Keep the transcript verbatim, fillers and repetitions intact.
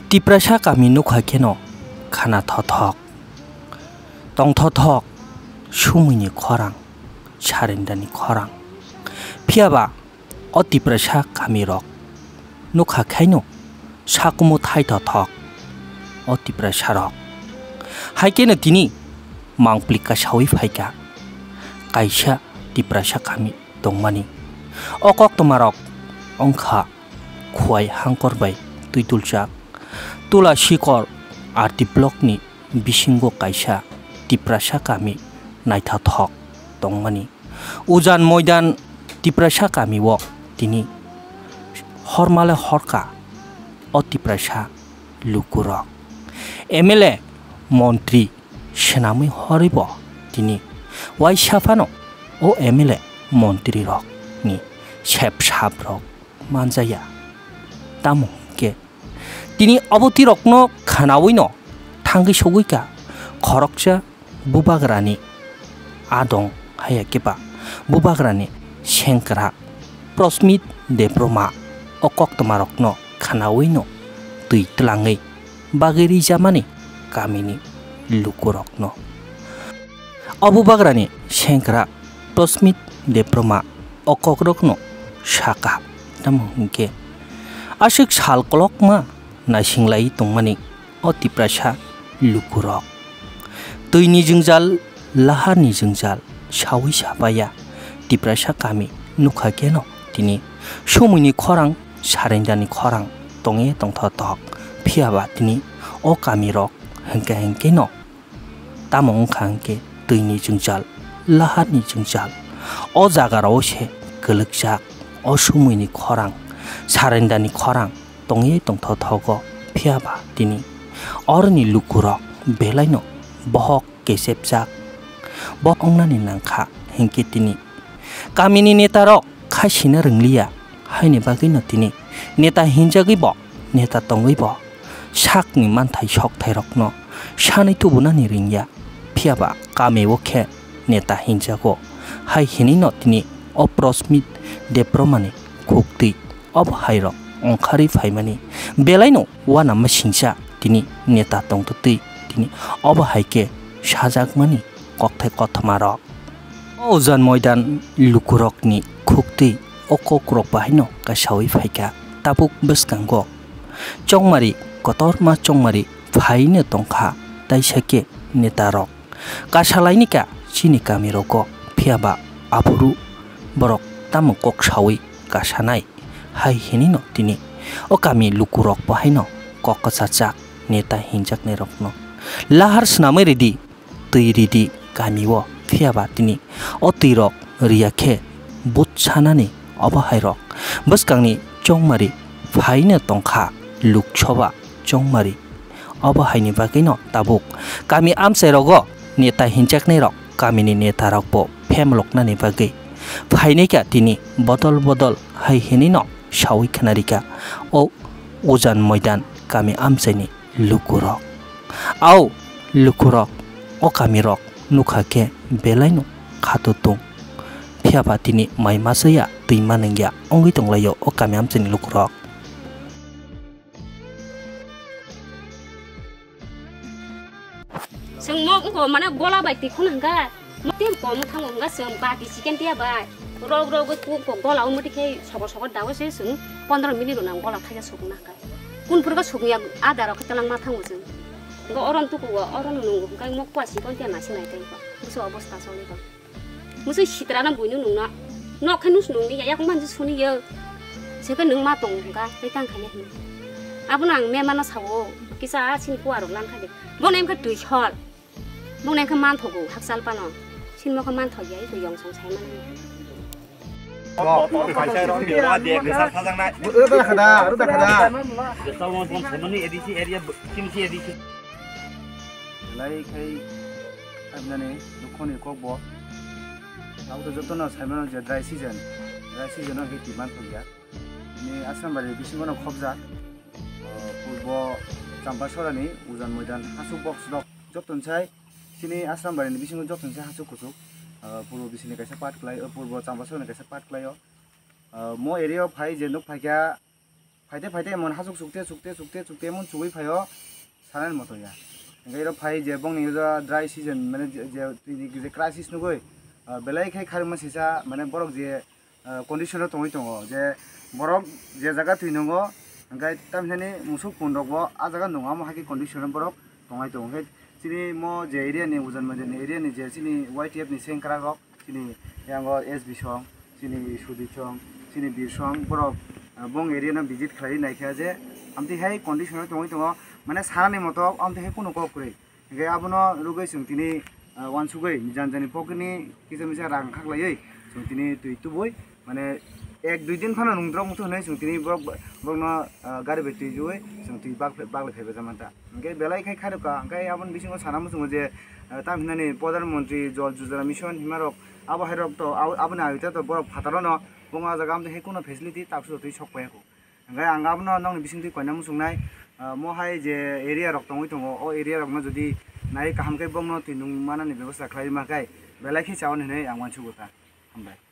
Tiprasa kami nukha kheno khana thothok, tong thothok, sumui ni khorang, sarenda ni khorang. Phiya ba o Tiprasa kami rok nukha khaino sakumu thai thothok o Tiprasa rok. Hai kheno tini mangpli kasawi phaikha kaisa Tiprasa kami tongmani. O koktwma rok wngkha Khowai Hangkor bai Twitulchak, Tula Sikor R D block ni bisingo kaisa Tiprasa kami naithothok tongmani. Ujan Moidan Tiprasa kami o tini hormale horka o Tiprasa lukurok M L A montri swnamwi horwi bo tini waisa phano o M L A montri rok ni sep sap rok manjaya. Tamo hwnkhe tini obo twi rokno khanawi no thangwi sogwi kha khoroksa bubagrani adong haya khe ba bubagrani sengkrak Prosmit Debbarma o koktwma rokno khanawi no twi twlangwi bagwi rijamani kamini lukurokno. O bubagrani sengkrak Prosmit Debbarma o kokrokno sakha, tamo hwnkhe aswk sal kolokma naisinglaiwi tongmani o Tiprasa lukurok. Twini jwngjal, laharni jwngjal sawi sapaya Tiprasa kami nukha kheno tini sumuini khorang, sarendani khorang tongye tongthotok. Phiya ba tini o kamirok hwnkhe hwnkhe no tamo wngkha hwnkhe twini jwngjal, laharni jwngjal. O jagarao se kwlwkjak, o sumuini khorang, sarendani khorang tongye tongthokthogo. Phiya ba tini oroni lukurok belaino bohok kesepjak. Bo wngnani nangkha hwnkhe tini kamini netarok khaisina rwngliya, haini bagwino tini neta hinjagwi bo, neta tongwi bo sakni manthai sokthairokno sanwi tubunani ringya. Phiya ba kamio khe neta hinjago, hai hinwino tini o Prosmit Debbarmani khuktwi obo hairok ongkharwi phaimani belaino uanama singcha tini neta tongtwtwi tini obo hai khe sajakmani kokthai kothoma rok. O Ujan Moidan lukurokni khuktwi o kokrok bahaino kasawi phaikha. Tabuk bwskango chongmari, kotorma chongmari phaino tongkha, taisa khe netarok kasalaini ka chini kamirogo, phiya ba aphuru borok tamo kok sawi kasanai? Hai hinino tini o kami lukurok bo haino kok kwchajak neta hinjaknairokno lahar swnamwi ridi, twi ridi kamio, phiya ba tini o twirok riya khe but sanani obo hairok bwskangni chongmari phaino tongkha, Lok Sabha chongmari. Obo haini bagwino tabuk kami amchairogo neta hinjaknairok kamini netarokbo phemloknani bagwi phainaikha tini bodol bodol hai hinwino sawi khwnarikha o Ujan Moidan kami amchaini lukurok. Au lukurok, o kamirok nukha khe belaino khato tung, phiya ba tini mai masa ya twi manwng ya wngwi tonglaio o kami amchaini lukurok. Chwng mo wngkha mane gola bai twi khuna hwnkha. Mo tei kom thango hwnkha chwng bati chicken tiya bai. Rog rog tu ko gola o muti khe sokol sokol dago se chwng pondro minute rok nang gola thaisa sukna hwnkha. Kun phuru khe sukya ada rok khe twlang ma thango chwng. Hwnkha oron tuku o oron nungo hwnkha mo kwa chicken tiya nasi nai tei ko. Buso obosta choli ko. Musui sitra na buino nungna. Nok khe nus nungni ya, yakung manji suni yo. Sebe nung ma tong hwnkha, tei tang khaini hwnwi. Abono ang mema no sao, kisa a sini kuwa rok lang kha de. Bono em khe twi sol. Bono em khe man thogo, hakchal pano. Sini mo khe man thok ya, iko yong song sai mano. Rwda khada, rwda khada. Lai khai, Aboni nani dukhoni kokbo. Abo to jotono saimano je dry season, dry season o hiti manthokya. Ni Asrambari bisingo no khobjak. O, purbo Champasorani Ujan Moidan hasuk box rok joton sai. Chini Asrambari ni bisingo joton sai hasuk kuchuk. O, purbo bisini kaisa part klai, o, purbo Champasorani kaisa part klai o. O, mo area o phai je nuk phaikha Phaite phaite emon hasuk chukte chukte chukte chukte emon chugui phaio, sanani moto ya. Hingke iro phai je bongni je dry season, mane je, je, twi ni je crisis nugui, ah, belai khe kharima sisa, mane borok je, ah, condition o tongwi tongo, je borok je jaga twi nungo, hingke tamhinani musuk pun rok bo ah jaga nungo, amo hai khe condition o borok tongwi tongo. Hingke chini mo je area ni, Ujan Mandir ni area ni je chini Y T F ni sengkrak rok, chini yango S B song, chini Sudhi song, chini Bir song, borok, ah, bong area no visit khlai naikha je amtwi hai condition o tongwi tongo, mane sanani moto amtwi hai kunu kok kwrwi. Hingke abono rwgwi chwng tini, ah, uansugwi jani jani pocket ni kisa misa rang khaklaiwi chwng tini twi tubui, mane ek dui din phano nungdrok muthung hinwi chwng tini borok, borokno, ah, gari bai twi rwui chwng twi bak-, baklai phaibaijak manta. Hingke belai khe kharokha, hingke aboni bisingo sana muchungo je, ah, tam hinani Pradhan Mantri Jal Yojana Mission himarok, abo hairok to, abo, aboni ayuta to borok phataro no, bong ah jaga amtwi hai kuno facility taksu twi sok paiya kho. Hingke ang abono nokni bisingtwi koina muchungnai, ah, mo hai je area rok tongwi tongo, o area rokno jodi nai kaham khe bongno twi nung manani bebosta khlai ma khe belai khe chawan hinwi ang uansugo ta. Hambai.